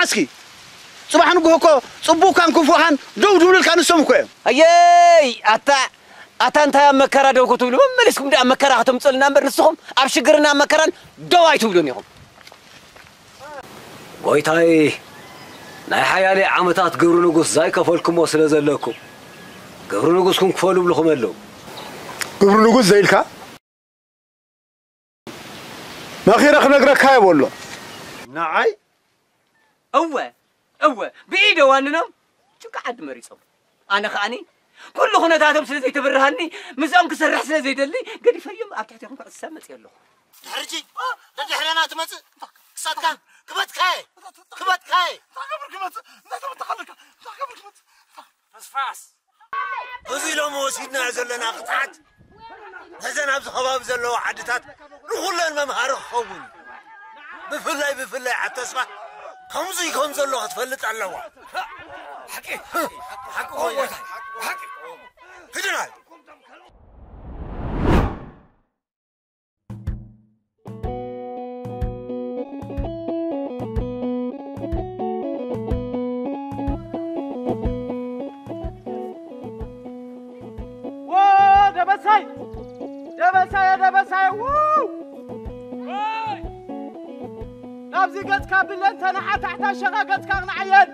እስኪ ጽባሕ ንግሆ እኮ ጽቡቕካን ክፉእካን ደው ድብሉልካ ንሶም እኮ እዮም። ኣየይ ኣታ ኣታ እንታይ ኣብ መከራ ደው ክትብሉ መመሊስኩም ደኣ መከራ ከተምጽኡልና እምበር ንስኹም ኣብ ሽግርና መከራን ደው ኣይትብሉን ኢኹም። ጎይታይ ናይ ሓያለይ ዓመታት ግብሪ ንጉስ ዘይከፈልኩሞ ስለ ዘለኩም ግብሪ ንጉስኩም ክፈሉ ብልኹም ኣለዉ። ግብሪ ንጉስ ዘይልካ መኺረ ክነግረካ እየ በሎ። ንዓይ እወ እወ ብኢደ ዋንኖም ጭንቂ ዓዲ መሪጾም ኣነ ከኣኒ ኩሉ ኩነታቶም ስለ ዘይተብርሃኒ ምስኦም ክሰርሕ ስለ ዘይደሊ ገዲፈዮም ኣብ ትሕቴኹም ክዕሰብ መጽእ ኣለኹ። ድሕርጂ ደድሕረና ትመጽእ ክሳትካ ክበትካየ ክበትካየ ታገብር ክመጽእ እንታይ ተመተኻለካ ታገብር ክመጽእ ተስፋስ እዚ ሎሚ ወሲድናዮ ዘለና ቅፅዓት ነዘን ኣብዚ ከባቢ ዘለዋ ዓድታት ንኹለን መምሃሪ ክኸውን እዩ። ብፍላይ ብፍላይ ዓተስባ ከምዙይ ከም ዘሎ ክትፈልጥ ኣለዋ። ሓቂ ሓቂ ሓቂ ሂድና ደበሳይ ደበሳይ ደበሳይ ናብዚ ገጽካ ብለን ተናሓ ታሕታ ሸኻ ገጽካ ቅንዓየን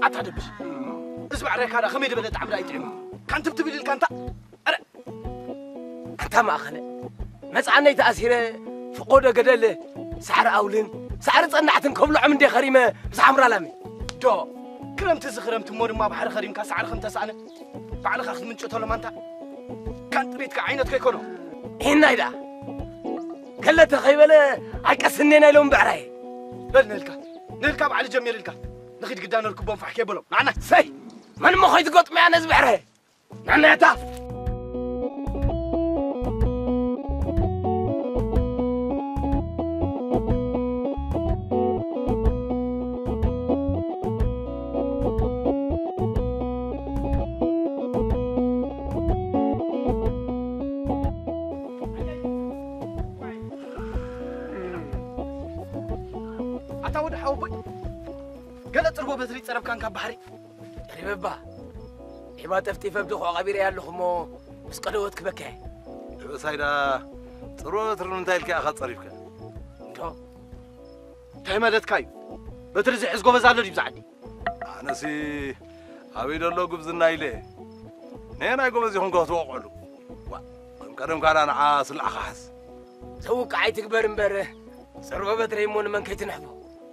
ኣታ ደብሽ እዚ ባዕራይካ ዳ ከመይ ዝበለ ጣዕሚ ዳ ይጥዕም ካንትብ ትብል ኢልካ እንታ ኣረ ኣታ ማእኸለ መፅዓነይ ተኣሲረ ፍቆዶ ገደል ሳዕሪ ኣውልን ሳዕሪ ፀናሕትን ከብልዖም እንደ ከሪመ ብዛዕምራ ላሚ ዶ ክረምቲ እዚ ክረምቲ እሞ ድማ ባሕሪ ከሪምካ ሳዕሪ ከም ተሳእነ ባዕልኻ ክትምንጭ ተሎ ማንታ ካን ጥሪትካ ዓይነት ከይኮኖ ይህናይ ዳ ከለተ ከይበለ ኣይቀስኔና ኢሎም ብዕራይ በል ንልካ ንልካ ባዕሊ ጀሚር ኢልካ ንኺድ ግዳ ነርክቦም ፋሕ ከይበሎም ንዓና ሰይ መን እሞ ከይትገጥመያ ነዚ ብዕራይ ንዕነታ ኣታ ወዲ ሓወቦይ ገለ ጥርቦ በትሪ ጸረብካን ካብ ባሕሪ ሪበባ ዒባ ጠፍጢፈ ብድኹዕ ቀቢረ ኣለኹ እሞ ምስ ቀደወት ክበከ ሪበሳይዳ ጥርቦ በትሪ ንምንታይ ኢልካ ኢኻ ጸሪፍካ እንዶ እንታይ ማለትካ እዩ በትሪ ዝሕዝ ጎበዝ ኣሎ ድዩ ብዛዕዲ ኣነሲ ኣበይ ደሎ ጉብዝና ኢለ ነየናይ ጎበዝ ይኹን ከትወቕዕሉ ዋ ከም ቀደምካ ዳ ንዓ ስላዕኻ ሓዝ ዘውቅዓይ ትግበር እምበር ጸርቦ በትረይ እሞ ንመን ከይትንሕፎ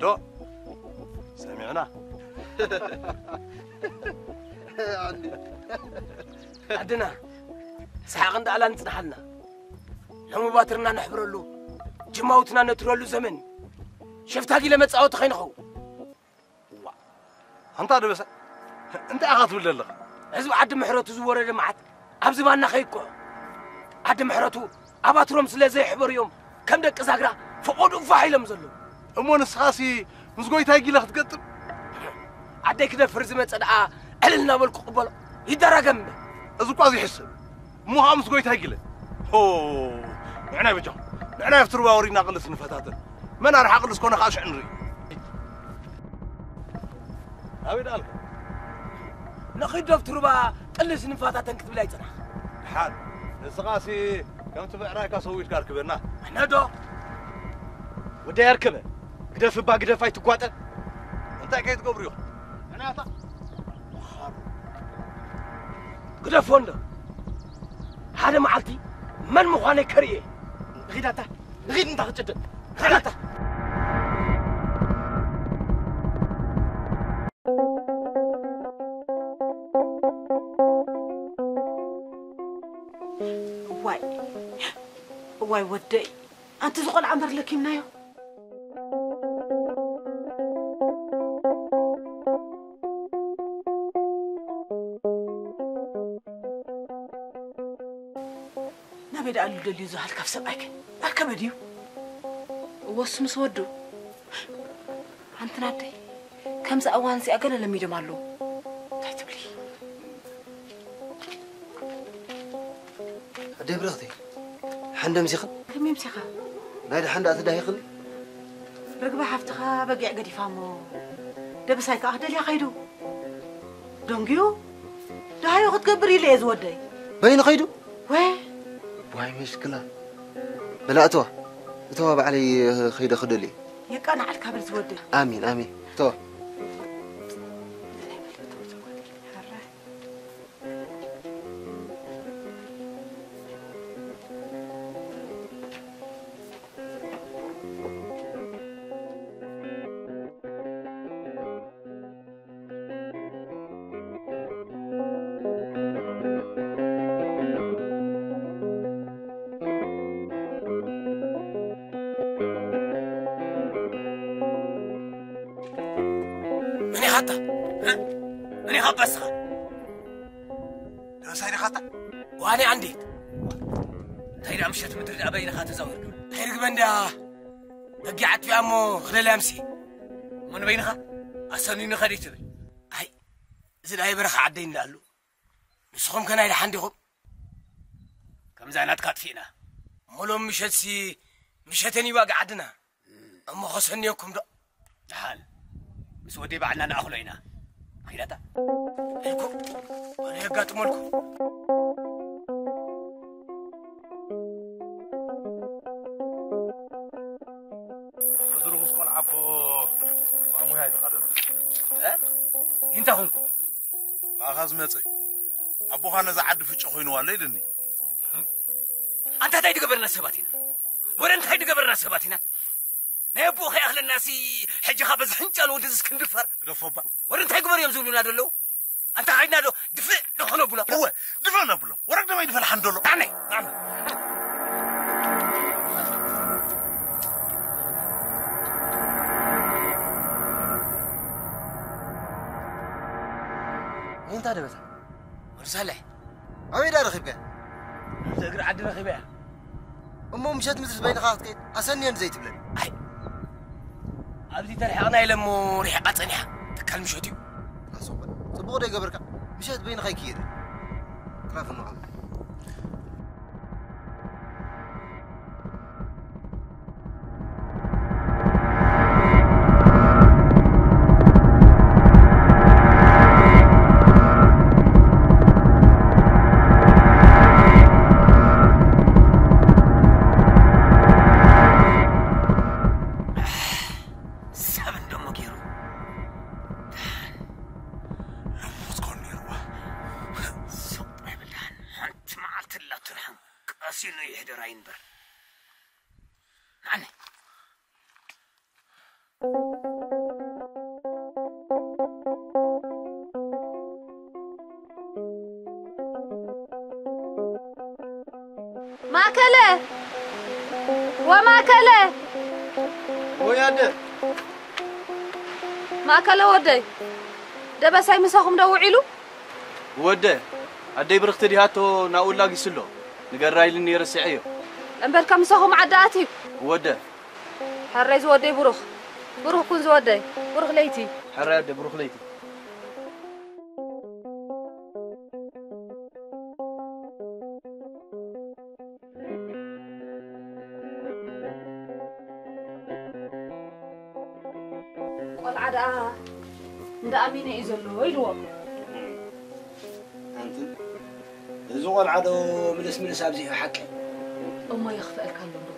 ዶ ሰሚዕና ኣድና ሰሓቕ እንዳኣላ ንጽንሓልና ሎሚ ባትርና ነሕብረሉ ጅማውትና ነትረሉ ዘመን ሸፍታ ጊለ መጻወቲ ከይንኸው ኣንታ ደበሰ እንታይ ኢኻ ትብል ዘለኻ? ህዝቢ ዓዲ ምሕረቱ ዝወረደ መዓት ኣብ ዝባንና ከይኩዕ። ዓዲ ምሕረቱ ኣባትሮም ስለ ዘየሕበሩ እዮም ከም ደቂ ዛግራ ፈቖዱ ፋሕ ኢሎም ዘለዉ። እሞ ንስኻሲ ምስ ጎይታይ ጊለ ክትገጥም? ዓደይ ክደፍር ዝመጸ ደኣ ዕልል እናበልኩ ክቕበሎ ይደረገም እምበር። እዚ እኳ ዘይሕሰብ እሞ ከዓ ምስ ጎይታይ ጊለ። ሆ ንዕናይ በጃኹም ንዕናይ ኣብቲ ሩባ ወሪድና ቅልስ ንፈታተን። መን ኣርሓ ቅልስ ኮነ ከዓ ሽዕ ንርኢ። ኣበይ ደኣልካ? ንኺድ ዶብ ትሩባ ቅልስ ንፋታተን ክትብል ኣይጸናሕካ። ደሓን ንስኻሲ ከምቲ ብዕራይካ ሰዊድካ ኣርክበና። ኣነ ዶ? ወደይ ኣርከበ ግደፍ እባ ግደፍ ኣይትጓጠ። እንታይ ከይትገብሩ ኢኹም? ሕናታ ግደፎ እንዶ ሓደ መዓልቲ መን ምዃነይ ከርእየ። ንኺዳታ ንኺድ እንታ ክጭድር ንኺዳታ። ዋይ፣ ዋይ ወደይ፣ ኣንቲ ዝቆልዓ እምበር ለኪምናዮ። ናበይ ደኣ ኣሎ ደልዩ ዝሃልካፍ ሰብኣይከ? ኣርከበ ድዩ? እወስ ምስ ወዱ። ሓንቲ ናደይ፣ ከምዚ እዋን እዚኣ ገለ ለሚዶም ኣለዉ። እንታይ ትብሊ? ኣደይ ብርኽቲ፣ ሓንደ ምሲኽን? ከመይ ምሲኻ? ናይ ደሓን ደኣ ተዳሂኽን? ርግበ ሓፍትኻ በጊዕ ገዲፋ እሞ፣ ደበሳይ ከኣ ክደልያ ከይዱ። ደንግዩ፣ ደሃዩ ክትገብር ኢለ እየ ዝወደይ። በይኑ ከይዱ? ወ- ዋይ መሽክላ። በላ እተዋ፣ እተዋ ባዕለይ ከይደ ክደልየ። የቃናዕልካ በል ዝወደይ። ኣሚን፣ ኣሚን። እተዋ። መን ኢኻ ኣታ? እ? መን ኢኻ ኣባ እስኻ? ደበሳይ ዲኻ ኣታ? ዋኒ ኣንዴት። እንታይ ደኣ ምሸት ምድሪ ደኣ በይንኻ ተዛዊርካ? ኣይርግበን ድያ? በጊዕ ኣጥፊኣ እሞ ክደልያ ምሲ። እሞ ንበይንኻ ኣሰኒኒ ከደይ ትብል? ኣይ፣ እዚ ናይ በረኻ ዓደይ እንዳኣሉ። ንስኹም ከ ናይ ደሓን ዲኹም? ከምዛ ናትካ ኣጥፊእና። እሞ ሎም ምሸትሲ ምሸተን ይዋጋ ዓድና። እሞ ኸሰንየኩም ዶ? ደሓን። ምስ ወደይ ባዕልና ንኣኽሎ ኢና። ኺዳታ። ኢልኩም። ኣነ የጋጥመልኩም። እዚ ርኹስ ቆልዓ እኮ ቋሙ እያ ኣይተቐደደ። እ? እንታይ ኾንኩ? ብኣኻ ዝመጸ እዩ። ኣቦኻ ነዛ ዓዲ ፍጮ ኮይንዋ ኣሎ ኢልኒ። ኣንታ እንታይ ድገበርና ሰባት ኢና? ወረ እንታይ ድገበርና ሰባት ኢና? ናይ ኣቦኡ ከይኣኽለናሲ ሕጂ ኻብ በዚ ሕንጫል ወዲ ዝስክንድፈር። ግደፎ እባ። ወረ እንታይ ግበር እዮም ዝብሉና ዘለዉ? ኣንታ ኸይድና ዶ ድፍእ ዶ ኾነ ብሎ? እወ፣ ድፍእ ነብሎ። ወረግ ደመይ ድፈል ሓንዶሎ። ጣዕመ፣ ጣዕመ። እንታይ ደበሳ? ወዲ ሳልሕ። ኣበይ ደኣ ረኺብካያ? ኣብቲ እግሪ ዓዲ ረኺበያ። እሞ ምሸት ምድሪ በይንኻ ክትከይድ ኣሰንየን ዘይትብለኒ? ኣይ፣ ኣብዚ ተርሒቕና ኢለ እሞ ርሒቓ ጸኒሓ። ትካል ምሸት እዩ። ኣሶበ፣ ጽቡቕ ዶ ይገበርካ? ምሸት በይንኻ ይክየድ። ትራፍ ንዓም። ሰብ እንደሞ ገይሩ። ደሓን። ንሞት ኮን ነይርዋ። ሱቕ ጥራይ በል ደሓን። ሓንቲ መዓልቲ ኣላቶ ደሓን። ቀሲኑ ይሕደር ኣይንበር። ኣነ። ማእከለ! ወማእከለ! ወይ ኣደ! ማእከለ ወደይ፣ ደበሳይ ምሳኹም ዶ ውዒሉ? ወደ፣ ኣደይ ብርኽቲ ዲሃቶ ናብኡ ላጊሱ ኣሎ። ንገራ ኢሉኒ ረሲዐዮ። እምበርከ ምሳኹም ዓዲ ኣትዩ? ወደ። ሕራይ ዝወደይ ብሩኽ። ብሩኽ ኩን ዝወደይ። ብሩኽ ለይቲ። ሕራይ ኣደ፣ ብሩኽ ለይቲ። ቆልዓ ደኣ እንዳ ኣሚነ እዩ ዘሎ ኢልዎ። ኣንቲ፣ እዚ ቆልዓ ዶ ምልስ ምልስ ኣብዚሑ ሓቂ? እሞ የኽፍአልካ ኣሎ እንዶ።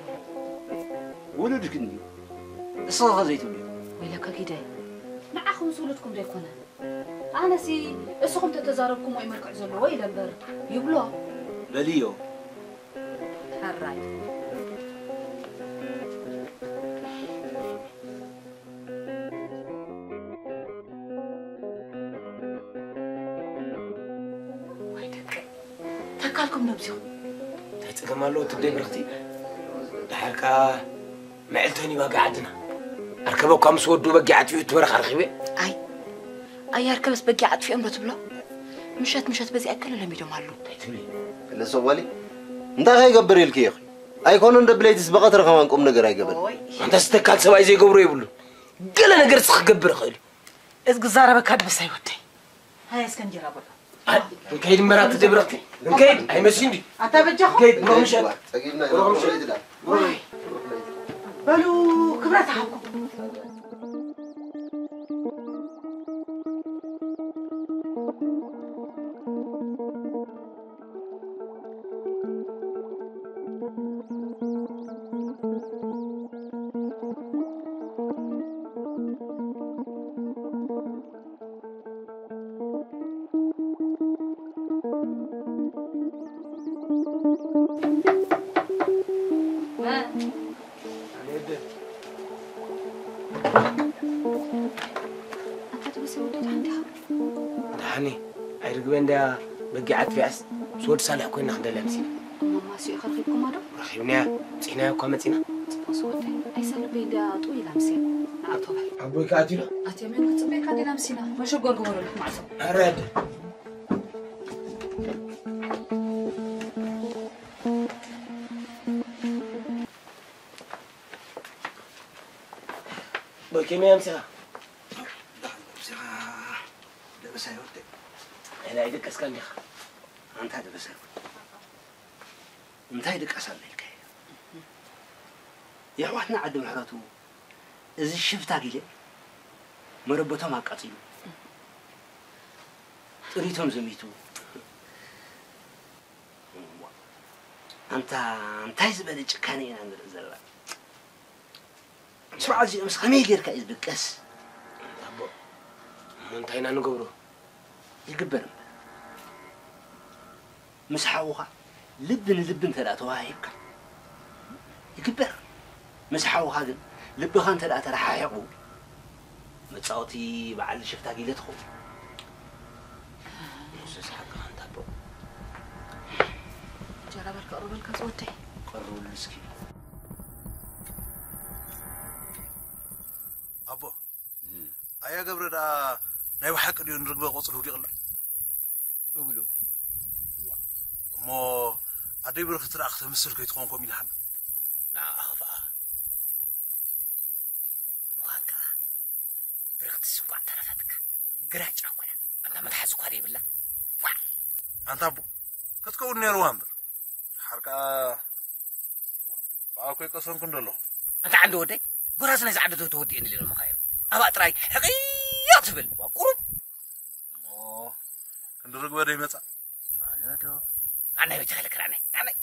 ውሉድክ እንድዩ። እስኻ ኸ ዘይትብልዮ? ወይለከ ጊደ፣ ንዓኹምስ ውሉድኩም ዶ ኣይኮነን? ኣነሲ እስኹም ተተዛረብኩሞ እዩ መልክዕ ዘለዎ ኢለ እምበር ይብሎ። በልዮ። ሕራይ። ወይ ደቂ፣ ተካልኩም ነብዚኹም። እንታይ ጸገም ኣለዎ ትብለይ ብርኽቲ? ደሓር ከኣ መዕልተን እዩ በጊዕ ዓድና። ኣርከበ እኳ ምስ ወዱ በጊዕ ኣጥፊኡ እቲ በረኻ ረኺበ። ኣይ፣ ኣይ ኣርከበስ በጊዕ ኣጥፊኦም ዶ ትብሎ? ምሸት ምሸት በዚኣ ገለ ለሚዶም ኣለዉ። እንታይ ትብሊ? ክለ ሶማሊ እንታይ ከይገብር ኢልኪ ኢኺ? ኣይኮነን ደብለይትስ ብቐትሪ ከማን ቁም ነገር ኣይገበርን። ኣንታ ዝተካል ሰብኣይ ዘይገብሮ የብሉን። ገለ ነገር እስኺ ክገብር ይኽእል እዩ። እዚ ክዛረበካ ድበስ ኣይወደይ። ሃያ እስከ እንጀራ በሎ። ኣይ፣ እንከይድ እምበር ኣቲ ደብረኽቲ። እንከይድ፣ ኣይመሲ እንዲ። ኣታ በጃኹም። እንከይድ፣ ብሩኽ ምሸት። ጸጊብና ኢና፣ ብሩኽ ምሸት። ብሩኽ ለይቲ። ዋይ። በሉ፣ ክብረት ይሃብኩም። ኣታ ትመስል ወዲ ደሓን ዲኻ? ደሓን እየ። ኣይርግበ እንድያ በጊዕ ኣጥፊኣስ ምስ ወዲ ሳልሕ ኮይና ክንደልያ መሲና። እሞ ማስኡ ከርኺብኩማ ዶ? ረኺብናያ፣ ኣብጺሕናያ እኳ መጺና። ጽቡቕ ዝወደይ፣ ኣይሰልበይ እንድያ ጥው ኢላ ምስያ። ንኣቶ በል። ኣቦይ ከኣ ኣትዩ ዶ? ኣትዮም እዮም፣ ክትጽበየካ እንዲና መሲና። መሸጎር ግበረሉ ማዕጾ። ኣረ ኣደ። ኣቦይ ከመይ ኣምሲኻ? ደሓን ኣምሲኻ ደበሳይ ወደይ። ገለ ኣይደቀስካን ዲኻ? ኣንታ ደበሳይ ወደይ። እንታይ ድቃስ ኣሎ ኢልካዮ? የሕዋትና ዓዲ ምሕረቱ እዚ ሽፍታ ጊለ መረበቶም ኣቃጺሉ፣ ጥሪቶም ዘሚቱ። ኣንታ እንታይ ዝበለ ጭካነ ኢና ንርኢ ዘለና? ስርዓት እዚኦምስ ከመይ ጌርካ እዩ ዝድቀስ? ኣቦ፣ እሞ እንታይ ኢና ንገብሮ? ይግበር እምበር። ምስ ሓውኻ ልቢ ንልቢ እንተ ደኣ ተወሃሂብካ፣ ይግበር። ምስ ሓውኻ ግን ልብኻ እንተ ደኣ ተረሓሒቑ፣ መጻወቲ በዓል ሽፍታ ጊለ ትኸውን። ንሱስ ሓቅኻ እንታ ኣቦ። እንጀራ በል ከቕርበልካ ዝወደይ። ቀርብሉ እስኪ። ኣቦ፣ ኣያ ገብረ ደኣ ናይ ብሓቂ ድዩ ንርግበ ቆጽሊ ውዲቕላ? እብሉ። እሞ ኣደይ ብርኽቲ ደኣ ክተምስል ከይትኾን ከምኡ ኢልሃና። ንዓኣ ኸፍኣ። ምዃን ከኣ ብርኽትስ እንቋዕ ተረፈትካ። ግራጭ እኮ እያ። ኣንታ መትሓዚ እኳ ዘይብላ። ዋዕ! ኣንታ ኣቦ፣ ክትከውን ነይርዋ እምበር። ድሓር ከኣ ብኣኮ ይቀሰንኩ እንዶ ኣለኹ። ኣንታ ዓንዲ ወደይ፣ ጎራዝ ናይ ዝዓዲ ዶ ተወዲኤን ኢለ ኢሎምኻ እዮም። ኣብኣ ጥራይ ሕቕያ ትብል። ዋ፣ ቁሩብ። እሞ ክንዲ ርግበ ዶ ይመጻ? ኣነ ዶ? ኣናይ በጃ ከለክር ኣናይ፣ ኣናይ።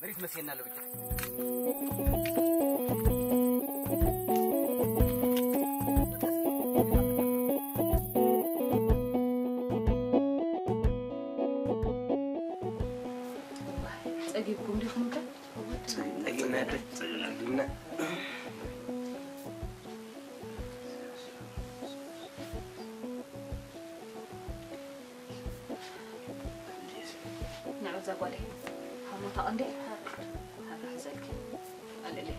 መሬት መስየና ኣሎ በጃ። ጸጊብኩም ዲኹም ከ? ጸጊብና፣ ጸጊብና። ንዑ እዛ ጓለይ፣ ሃሞታ ቀንዴ፣ ሃብራ ሕዘልኪ። ኣልእሊ።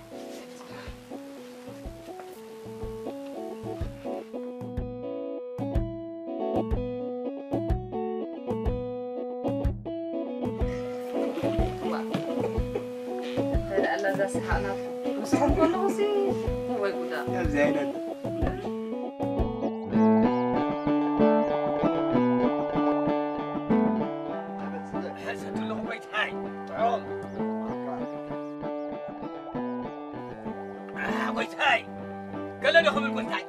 ዋ። ተላኣላ እዛ ሰሓቕ ናትኩም። ምስኹም ከለኹሲ፣ ወይ ጉዳ። ከምዚ ዓይነት። ሕሰት ኣለኹ ጎይታይ፣ ጥዑም። ኣህ፣ ጎይታይ፣ ገለ ዶ ክብል ጎይታይ?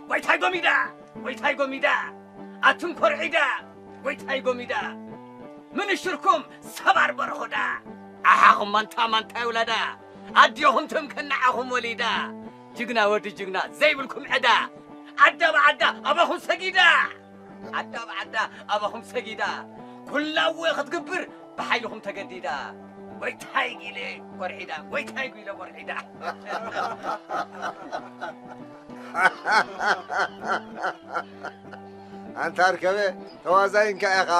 ጎይታይ ጎሚዳ፣ ጎይታይ ጎሚዳ፣ ኣቱም ኮርዒዳ፣ ጎይታይ ጎሚዳ። ምንሽርኩም ሰባር በርኹዳ። ኣሓኹም ማንታ ማንታ ይውለዳ። ኣዲኹም ትምክን ንዓኹም ወሊዳ። ጅግና ወዲ ጅግና ዘይብልኩም ዕዳ። ዓዳ ብዓዳ ኣባኹም ሰጊዳ። ዓዳ ብዓዳ ኣባኹም ሰጊዳ። ኩላወ ክትግብር ብሓይልኹም ተገዲዳ። ጎይታይ ጊለ ኮርዒዳ፣ ጎይታይ ጊለ ኮርዒዳ። ኣንታ ኣርከበ፣ ተዋዛይንካ ኢኻ።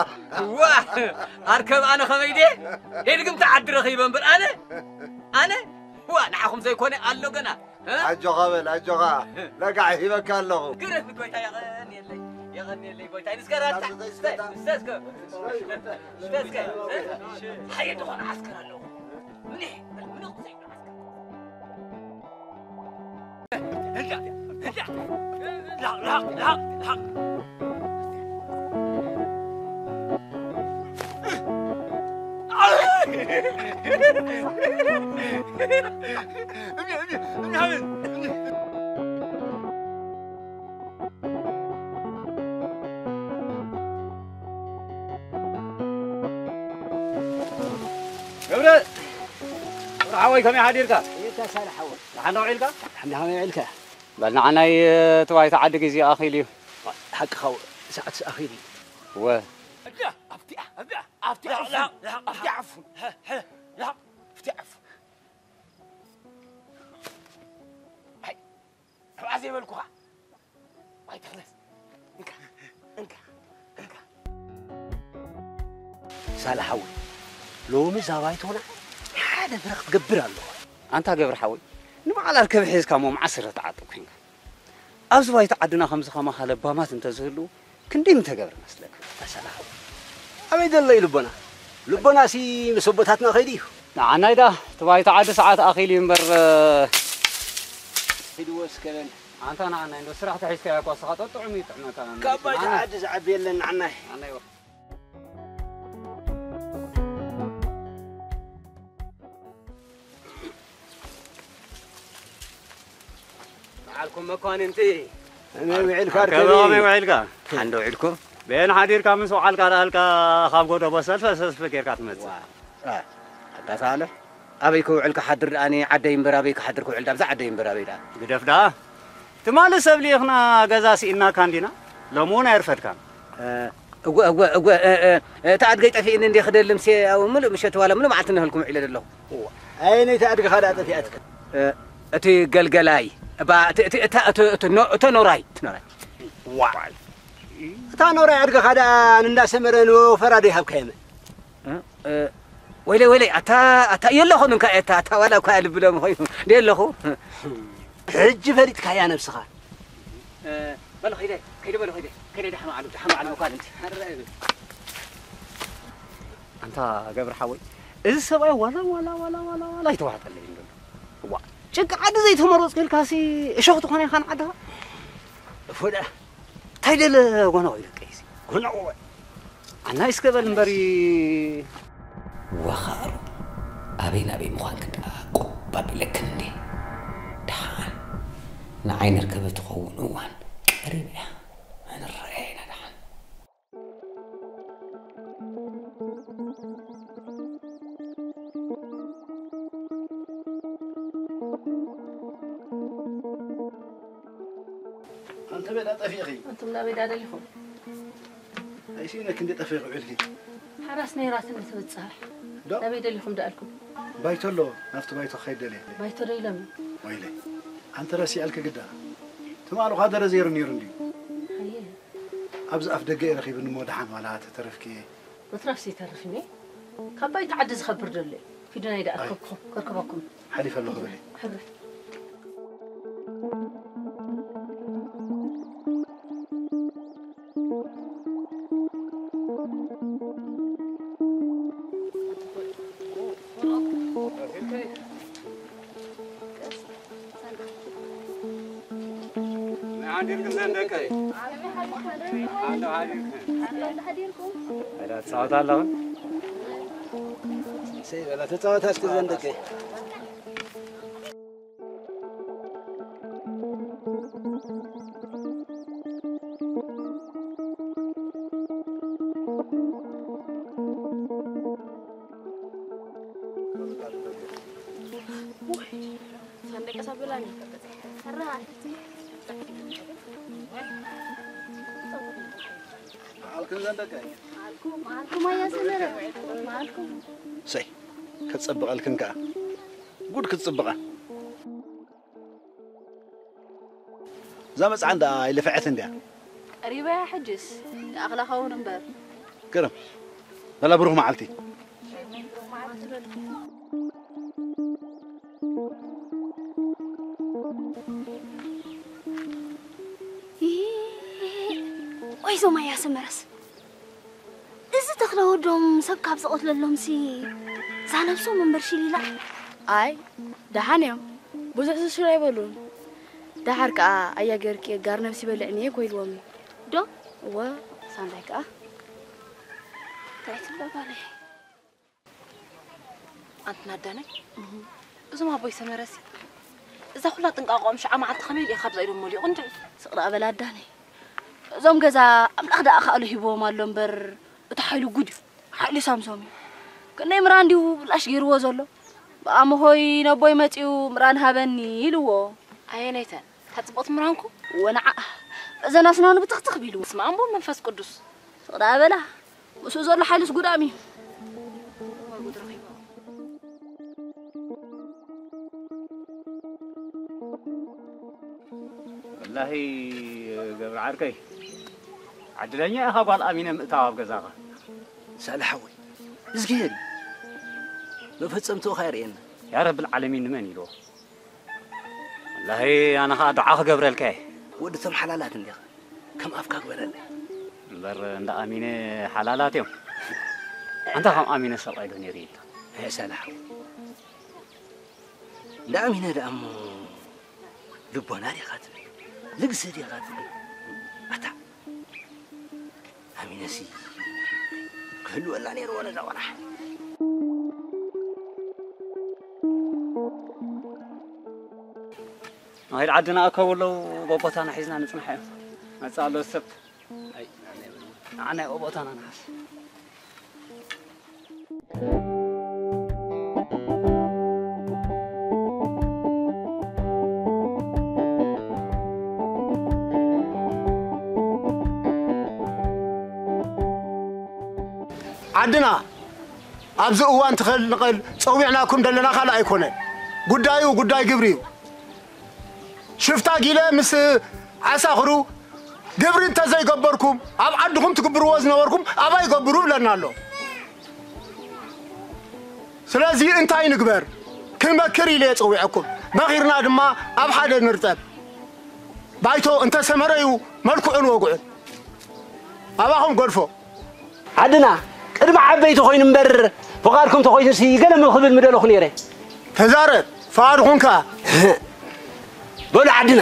ዋ፣ ኣርከብ ኣነ ኸመይ ድየ? ሄድግም ተዓዲ ረኺበ እምበር ኣነ፣ ኣነ፣ ዋ፣ ንዓኹም ዘይኮነ ኣሎ ገና። እ? ኣጆኻ በል፣ ኣጆኻ። ለጋዕ ሂበካ ኣለኹ። ግርህ ብጎይታ የቐንየለይ፣ የቐንየለይ ጎይታ። ንስከ ራታ፣ ስተ፣ ስተ እስከ፣ ስተ እስከ። ሓየ ዝኾነ ዓስከር ኣለኹ። ምኒሕ፣ ምኒሕ ዘይብሉ ዓስከር። ገብረ፣ ገብረ ሓወይ፣ ከመይ ሓዲርካ? እታ ሳልሕ ሓወይ። ደሓን ዶ ውዒልካ? ደሓን ከመይ ውዒልካ? በል ንዓናይ፣ እቲ ባይታ ዓዲ ግዜ ኣኺሉ እዩ። ሓቅኻ፣ ሰዓት ኣኺሉ እዩ። እወ። ኣብቲ፣ ኣብቲ፣ ኣብቲ ዓፉን። ኣብቲ ዓፉን። ኣብቲ ዓፉን። ኣይ፣ ኣብኣ ዘይበልኩኻ። ኣይ፣ ተኽለስ። እንካ፣ እንካ፣ እንካ። ሳላ ሓወይ፣ ሎሚ እዛ ባይቶና ሓደ ብረ ክትገብር ኣለዋ። ኣንታ ገብረ ሓወይ፣ ንበዓል ኣርከበ ሒዝካ እሞ መዓስ ስረ ተዓጥቕ ኮንካ? ኣብዚ ባይታ ዓድና ከምዚ ከማኻ ለባማት እንተዝህልዉ፣ ክንደይ ምተገብረ መስለካ? ኣታ ሳላ ሓወይ፣ ኣበይ ዘሎ እዩ ልቦና? ልቦናሲ ምስ ኣቦታትና ከይዱ እዩ። ንዓናይ ደኣ፣ እቲ ባይታ ዓዲ ሰዓት ኣኺሉ እዩ እምበር፣ ሂድዎ እስከ በል። ኣንታ ንዓናይ እንዶ ስራሕ ተሒዝካዮ እኳ ንስኻ ጠጥዑም እዩ ጥዕመካ። ካብ ባይታ ንዓናይ። ዓዲ ዝዓቢ የለን ንዓናይ። ንዓናይ ወ- በዓልኩም መኳንንቲ። ከመይ ውዒልካ ኣርከበይ? ከመይ ውዒልካ? ሓንደ ውዒልኩም? በየን ሓዲርካ ምስ ወዓልካ ደኣልካ ካብ ጎደቦ ሰልፈ ሰልፈ ጌርካ ትመጽእ? ዋ፣ አ፣ ኣታ ሳልሕ፣ ኣበይ ክውዕል ክሓድር ደኣኒ ዓደይ እምበር ኣበይ ክሓድር ክውዕል ዳብዛ ዓደይ እምበር ኣበይ ደኣ? ግደፍ ደኣ። ትማሊ ሰብ ልኢኽና ገዛ ስኢንናካ እንዲና፣ ሎሚ እውን ኣይርፈድካን። እ፣ እወ፣ እወ፣ እወ፣ እ፣ እ፣ እታ ኣድገይ ጠፊእኒ እንዴ ክደሊ ምሴ ኣብ ምሉእ ምሸት ዋላ ምሉእ መዓልቲ እናበልኩ ውዒለ ዘለኹ። እዋ፣ ኣየነይቲ ኣድግኻ ደኣ ጠፊኣትካ? እ፣ እቲ ገልገላይ፣ እባ፣ እቲ፣ እቲ፣ እታ፣ እቲ፣ እቲ ኖ-፣ እተ ኖራይ፣ እቲ ኖራይ። ዋ። እታ ኖራይ ኣድግኻ ደኣ ንእንዳ ሰመረ ንወፈራ ዶ ይሃብካየመ? እ፣ እ፣ ወይለይ፣ ወይለይ፣ ኣታ፣ ኣታ፣ የለኹን እንካ፣ ኣታ፣ ኣታ፣ ዋላ እኳ ልብሎም ኾይኑ፣ ደ የለኹ። ሕጂ ፈሊጥካያ ነብስኻ። እ፣ በሉ፣ ኸይደ፣ ኸይደ፣ በሉ፣ ኸይደ፣ ኸይደ፣ ደሓን ዋዕሉ፣ ደሓን ዋዕሉ፣ መኳንንቲ። ኣንታ ገብረ ሓወይ፣ እዚ ሰብኣይ ዋላ፣ ዋላ፣ ዋላ፣ ዋላ፣ ዋላ ኣይተዋሕጠለይን ዘሎ። እዋ፣ ጭንቂ ዓዲ ዘይተመረጽኩ ኢልካሲ እሾኽ ትኾነ ኢኻ ንዓድኻ? እፎ ደኣ። እንታይ ደለ ጎነቆ ኢለቀይሲ? ጎነቆ ወይ? ኣናይ እስከ በል እምበሪ። ወኻሩ ኣበይ ናበይ ምዃንክን ደኣ ቁብ ኣቢለክን እንዴ? ደሓን ንዓይ ነርከበ ትኸውን እዋን ቀሪባ እያ። ንረኣያ ኢና ደሓን። ኣንተ ቤዳ ጠፊእኺ? ኣንቱም ናበይ ደኣ ደሊኹም? ኣይስኢነኪ እንዴ ጠፊእኺ ውዒልኪ? ሓራስ ነይራትኒ ትብል ጸሓይ። ዶ? ናበይ ደሊኹም ደኣልኩም? ባይቶ ኣሎ፣ ናብቲ ባይቶ ክኸይድ ደልየ። ባይቶ ዶ ኢሎም? ወይለይ፣ ኣንተ ረሲዐልኪ ግዳ። ትማሊ እኳ ደረ ዘይሩ ነይሩ እንድዩ። ኣየ። ኣብዚ ኣፍ ደገ እየ ረኺብኒ እሞ ደሓን ዋላ ተተረፍኪ። ምትራፍሲ ይተርፍ እኒ። ካብ ባይታ ዓዲ ዝኸብር ዘሎ እዩ። ኪዱ ናይ ደኣ ኣይ። ከብኩ-፣ ከርከበኩም። ሓሊፈ ኣለኹ በሊ። ሕራይ። መሓን ዲርክን ዘንደቀይ? ኣለ ሓዲርክን። ኣለ ሓዲርኩም። ኣለ ትጻወት ኣለኹ። ሰይ በላ ተጻወት እስኪ ዘንደቀይ። ሰንደቀ ሳብላኒ። ሰራህ። መዓልክን ዘንደቀ። መዓልኩም፣ መዓልኩም ኣያ ሰመረ። መዓልኩም። ሰይ፣ ክትጽብቐልክን ከኣ። ጉድ ክትጽብቓ። እዛ መጽዓን ደኣ ኣይለፍዐትን ድያ? ቀሪበያ ሕጅስ ይኣኽላ ኸውን እምበር። ገረም። ላላ ብሩኽ መዓልቲ። ወይ ዞም ኣያ ሰመረስ፣ እዚ ተኽለ ወዶም ሰብ ካብ ዝቐትለሎምሲ እዛ ነብሶም እምበር ሽሊላ። ኣይ ደሓን እዮም፣ ብዙሕ ዝሽሉ ኣይበሉን። ደሓር ከኣ ኣያ ገርኪ ጋር ነብሲ በልዕኒ እኮ ኢልዎም። ዶ? እወ። ሳንዳይ ከኣ እንታይ ትብሎ ጓለይ? ኣንቲ ናዳነይ፣ እዞም ኣቦይ ሰመረሲ እዛ ኩላ ጥንቃቆም ሽዓ መዓልቲ ከመይ ኢሉ ካብዛ ኢዶም መሊኡ ቅንድዕ። ስቕ ደኣ በል ኣዳነይ። እዞም ገዛ ኣምላኽ ደኣ ከኣሉ ሂብዎም ኣሎ እምበር፣ እቲ ሓይሉ ጉድ እዩ። ሓይሉ ሳምሶም እዩ። ክንደይ ምራን ድዩ ብላሽ ገይርዎ ዘሎ? ብኣምሆይ ነቦይ መጺኡ ምራን ሃበኒ ኢልዎ። ኣየነይተን? እታ ጽብቕቲ ምራንኩ? ወንዓ በዘን ኣስናኑ ብትኽትኽ ቢልዎ። በስመ ኣብ ወወልድ መንፈስ ቅዱስ። ስቕ ደኣ በላ። ምስኡ ዘሎ ሓይሉስ ጉዳም እዩ። ወላሂ ገብረ ዓርከይ፣ ዕድለኛ ኢኻ ጓል ኣሚነ ምእታው ኣብ ገዛኻ። ሳልሕ ሓወይ፣ እዝግሄር እዩ። መፈጸምትኡ ኸኣ የርእየና። ያ ረብል ዓለሚን ንመን ኢልዎ? ወላሂ ኣነ ኸኣ ዱዓ ክገብረልካ እየ። ወዲ እቶም ሓላላት እንዲኻ፣ ከም ኣፍካ ግበረለይ። እምበር እንዳ ኣሚነ ሓላላት እዮም። ኣንታ ከም ኣሚነ ሰብኣይ ዶ ነይሩ ኢልካ? ኣይ ሳልሕ ሓወይ፣ እንዳ ኣሚነ ደኣ እሞ ልቦና ዲኻ ትብል? ልግሲ ዲኻ ትብል? ኣታ ኣሚነሲ ክህልወላ ነይርዎ ነዛ ቆልዓ። ንኸይድ ዓድና ኣከቡ ኣለዉ፣ ቦቦታና ሒዝና ንጽንሓ እዮም። መጽእ ኣሎ ሰብ። ኣይ፣ ንዓና እዩ ቦቦታና ንሓስ። ዓድና ኣብዚ እዋን ትኸል ንቐል ጸዊዕናኩም ዘለና ካልእ ኣይኮነን። ጉዳዩ ጉዳይ ግብሪ እዩ። ሽፍታ ጊለ ምስ ዓሳኽሩ ግብሪ እንተዘይገበርኩም ኣብ ዓድኹም ትግብርዎ ዝነበርኩም ኣባይ ገብሩ ብለና ኣሎ። ስለዚ እንታይ ንግበር? ክንመክር ኢለ እየ ጸዊዐኩም። መኺርና ድማ ኣብ ሓደ ንርጠብ። ባይቶ እንተሰመረ እዩ መልክዑን ወግዑን። ኣባኹም ገድፎ። ዓድና ቅድሚ ዓበይቲ ኮይኑ እምበር ፍቓድኩም ተኾይኑሲ ገለ ክብል ምደለኹ ነይረ። ተዛረብ፣ ፍቓድኹም ከኣ። በሉ ዓድና፣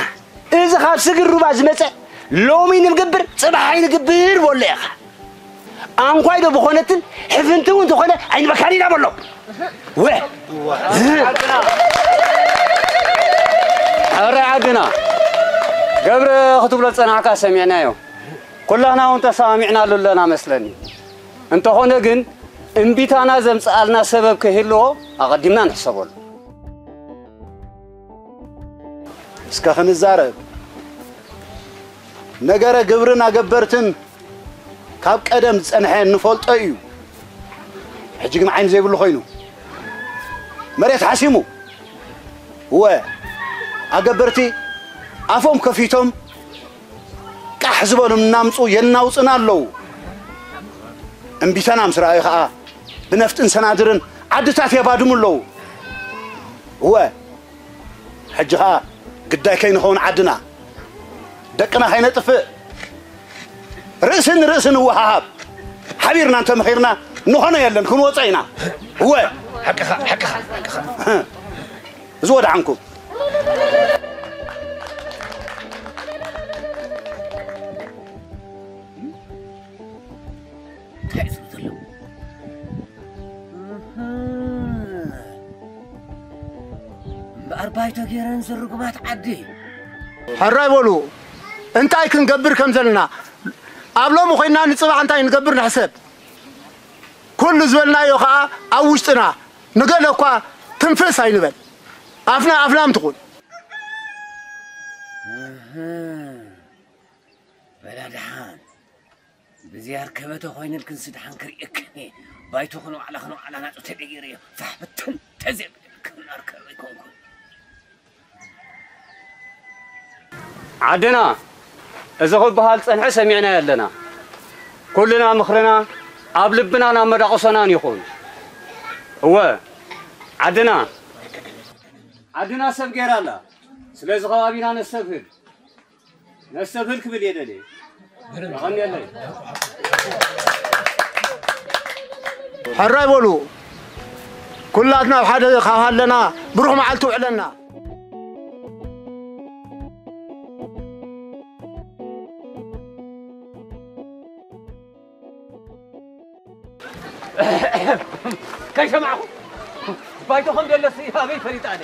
እዚ ካብ ስግር ሩባ ዝመጸ ሎሚ ንግብር ጽባሕ ኣይንግብር በሎ ኢኻ። ኣንኳይ ዶ ብኾነትን ሕፍንቲ እውን ተኾነ ኣይንበካን ኢና በሎ። ወ-፣ ሕራይ ዓድና፣ ገብረ ክትብሎ ዝጸናሕካ ሰሚዕናዮ። ኩላህና እውን ተሰማሚዕናሉ ኣለና መስለኒ። እንተኾነ ግን እምቢታና ዘምጽኣልና ሰበብ ከይህልዎ ኣቐዲምና ንሕሰበሉ። እስከ ክንዛረብ። ነገረ ግብርን ኣገበርትን ካብ ቀደም ዝጸንሐ እንፈልጦ እዩ። ሕጂ ግን ዓይኒ ዘይብሉ ኮይኑ መሬት ሓሲሙ። እወ፣ ኣገበርቲ ኣፎም ከፊቶም ቃሕ ዝበሉ እናምጹ የናውጽና ኣለዉ። እምቢተና ምስ ረኣዩ ኸኣ ብነፍጥን ሰናድርን ዓድታት የባድሙ ኣለዉ። እወ፣ ሕጂ ኸኣ ግዳይ ከይንኸውን ዓድና ደቅና ከይነጥፍእ ርእሲ ንርእሲ ንወሃሃብ። ሓቢርና እንተመኺርና ንኾኖ የለን፣ ክንወጾ ኢና። እወ። ሓቅኻ፣ ሓቅኻ፣ ሓቅኻ። እዚ ወድሓንኩም። እንታይ እዩ ዝብል ዘሎ? እምበኣር ባይቶ ገይረን ዝርጉማት ዓዲ። ሕራይ በሉ። እንታይ ክንገብር ከም ዘለና ኣብ ሎሚ ኮይንና ንጽባሕ እንታይ ንገብር ንሕሰብ። ኩሉ ዝበልናዮ ኸኣ ኣብ ውሽጥና ንገለ እኳ ትንፍስ ኣይንበል። ኣፍና ኣፍላም ትኹን። እህ፣ በላ ደሓን። ብዘይ ኣርከበ ተኾይነልክንሲ ደሓን ክርእየክን እየ። ባይቶኽን ዋዕላኽን ዋዕላ ናጹ ተደይሩ እየ። ፋሕ ብትን ተዘይብለክን ኣርከበ ኣይኮንኩን። ዓድና እዚ ክበሃል ጸንሐ ሰሚዕናዮ ኣለና። ኩልና ምኽርና ኣብ ልብናን ኣብ መዳቕሶናን ይኹን። እወ፣ ዓድና፣ ዓድና ሰብ ገይራ ኣላ። ስለዚ ከባቢና ነስተብህል፣ ነስተብህል ክብል እየ ደልየ። የቐንየለይ። ሕራይ በሉ ኩላትና ኣብ ሓደ ካብ ሃለና ብሩኽ መዓልቲ ውዕለና። ከይሰማዕኹ ባይቶ ከም ዘለሲ ኣበይ ፈሊጣ ኣነ